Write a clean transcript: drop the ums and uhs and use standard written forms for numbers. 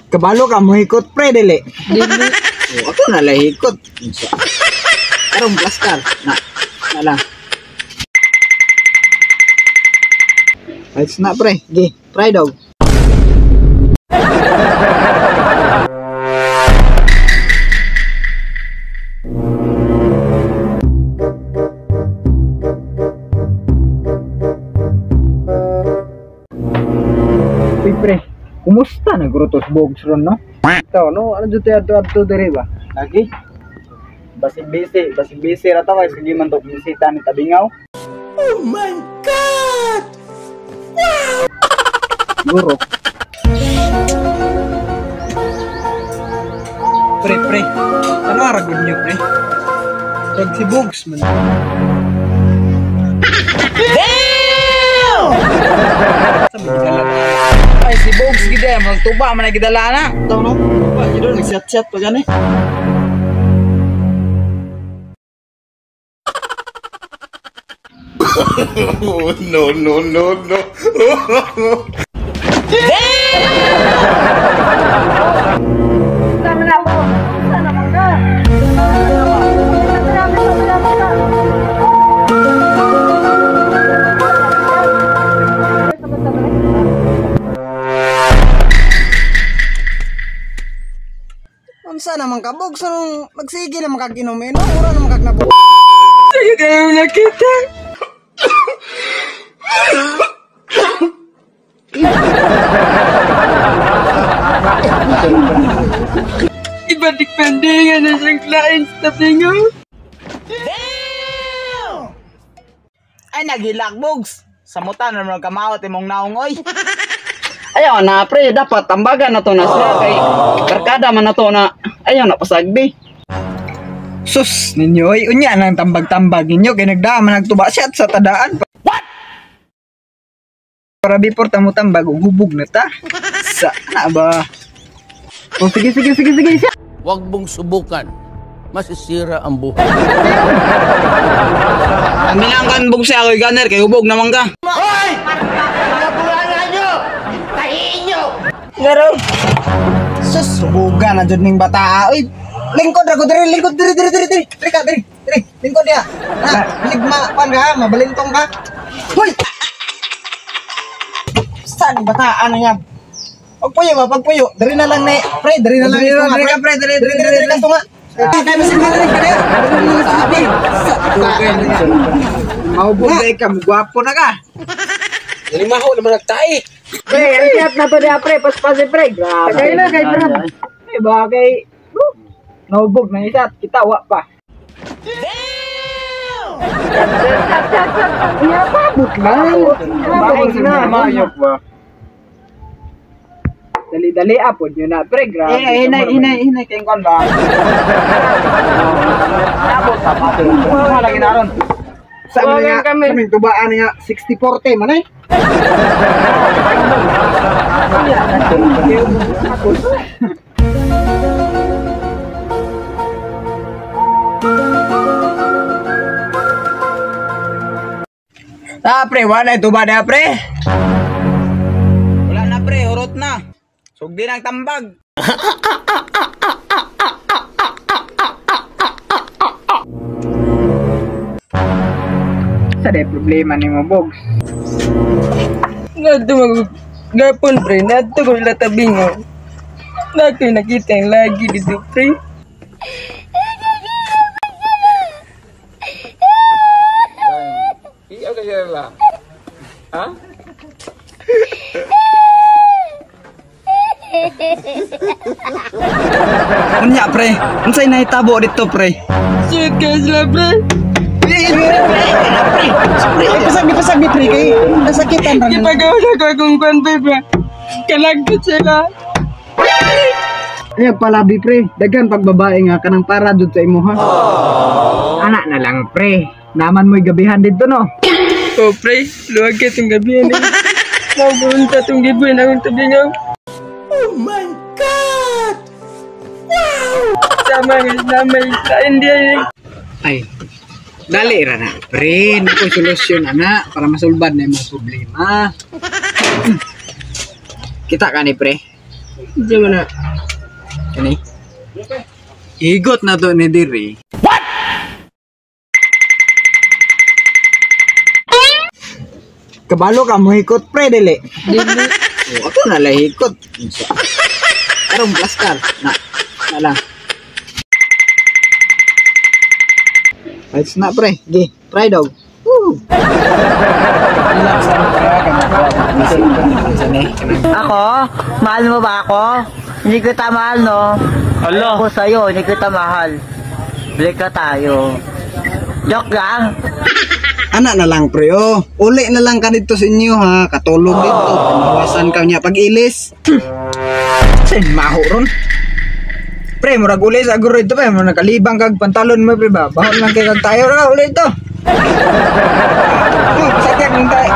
Kabalo ka mohikot pre dili. Dili. Oh, ako na lang hikot. Karong plastar. Na. Na lang. It's na pre. Gi, try dog. Uy pre, kumusta na grutos bogs ron no? Ito, no, ano dito adto diri ba? Lagi. Basig busy ra ta kay sige man to bisita ni Tabingaw. Oh my God! Wow! Guro. Pre, pre. Ano ra gud niyo pre? Pag si Bogs man. Damn! Ay si Bogs gid ay magtuba man ay gidala na. Taw no. Wa gid nagchat-chat pa gani. Oh, no, no, no, no. Unsa naman ka, Bogs? Anong magsige naman kag inom-inom? Ura naman kag nabu. Sige kayo nakita. Ibadik pandingan na siyang client sa Tabingaw. Damn! Ay naghilak, Bogs. Samutan naman kamawat imong naong oy. Ayaw na pre, dapat tambagan na to na siya kay karkada man na to na ayaw na pasagdi. Sus ninyo oy, unya nang tambag-tambag ninyo kay nagdaan man nagtuba siya at sa tadaan. What? Para before ta mo tambag hubog na ta. Sa na ba? Oh, sige sige sige sige siya. Huwag mong subukan, masisira ang buhay. Ang binangkan bug siya ako'y gunner kay hubog naman ka. Hoy! Nabulangan nyo! Tahiin nyo! Laro. Sus, subugan na jud ning bata. Oy, lingkod ra ko diri, lingkod diri diri diri diri. Diri ka diri, diri, lingkod diha. Na, ligma pan ka, mabalintong ka. Hoy! Saan bata ano niya? Pagpuyo ba, pagpuyo. Diri na lang ni, pre, diri na lang Diri ni na, diri ka, pre, diri, diri, diri, diri. diri ka tunga. Kay masin ka diri ka diri. Maubog dai ka, gwapo na ka. Nalimaho naman nagtae. Pre, ang siyat na to diha pre, paspasi pre. Grabe. Kay na kay pre. Ay bagay. Naubog na isa, kita wa pa. Damn! Ya pabot lang. Bakit na. Mayok ba? Dali-dali apod nyo na pre, grabe. Eh, hinay, hinay, hinay kay kon ba. Abot pa pa. Wala lagi naron. Sa Wala mga kami. kaming tubaan nga 60-40 man eh. Ah, pre, wala na tuba na pre. Wala na pre, hurot na. Sugdi ng tambag. Sa day problema nimo, Bogs. Ngadto mag gapon pre, ngadto ko nila Tabingaw. Nakoy nakita ang lagi dito pre. Iya ka siya la. Ha? Unya pre, unsay nahitabo dito pre? Shit kay sila pre. Pre, pasag pasag pre kay nasakitan ra. Gipagawa na ko akong kwan pre ba. Kalagpit sila. Ay palabi pre, daghan pag babae nga kanang para jud sa imo ha. Ana na lang pre. Naman mo'y gabihan dito no. Oh pre, luwag kay tong gabi ani. Nagbunta tong gibuin akong Tabingaw. Oh my God! Wow! Sama nga namay lain diya eh. Ay. Dali ra na pre, nako solusyon ana para masulbad na imong problema. Kita ka ni pre. Di man na. Kani? Igot na to ni diri. What? Kabalo ka mo hikot pre dili. Dili. Oh, ako na lang hikot. Karong plastar na. Na lang. It's na pre. Gi, try dog. Woo. Ako? Mahal mo ba ako? Hindi kita mahal, no? Alo. Ako sa'yo, hindi kita mahal. Break na tayo. Joke lang. Ana na lang pre oh. Uli na lang ka dito sa inyo ha. Katulog dito. Panawasan ka niya pag-ilis. Sin maho ron. Pre, murag uli sa agro ito pre. Murag nakalibang kag pantalon mo pre ba. Bahon lang kay kag tayo ra uli ito. Oh, sakit ng tayo.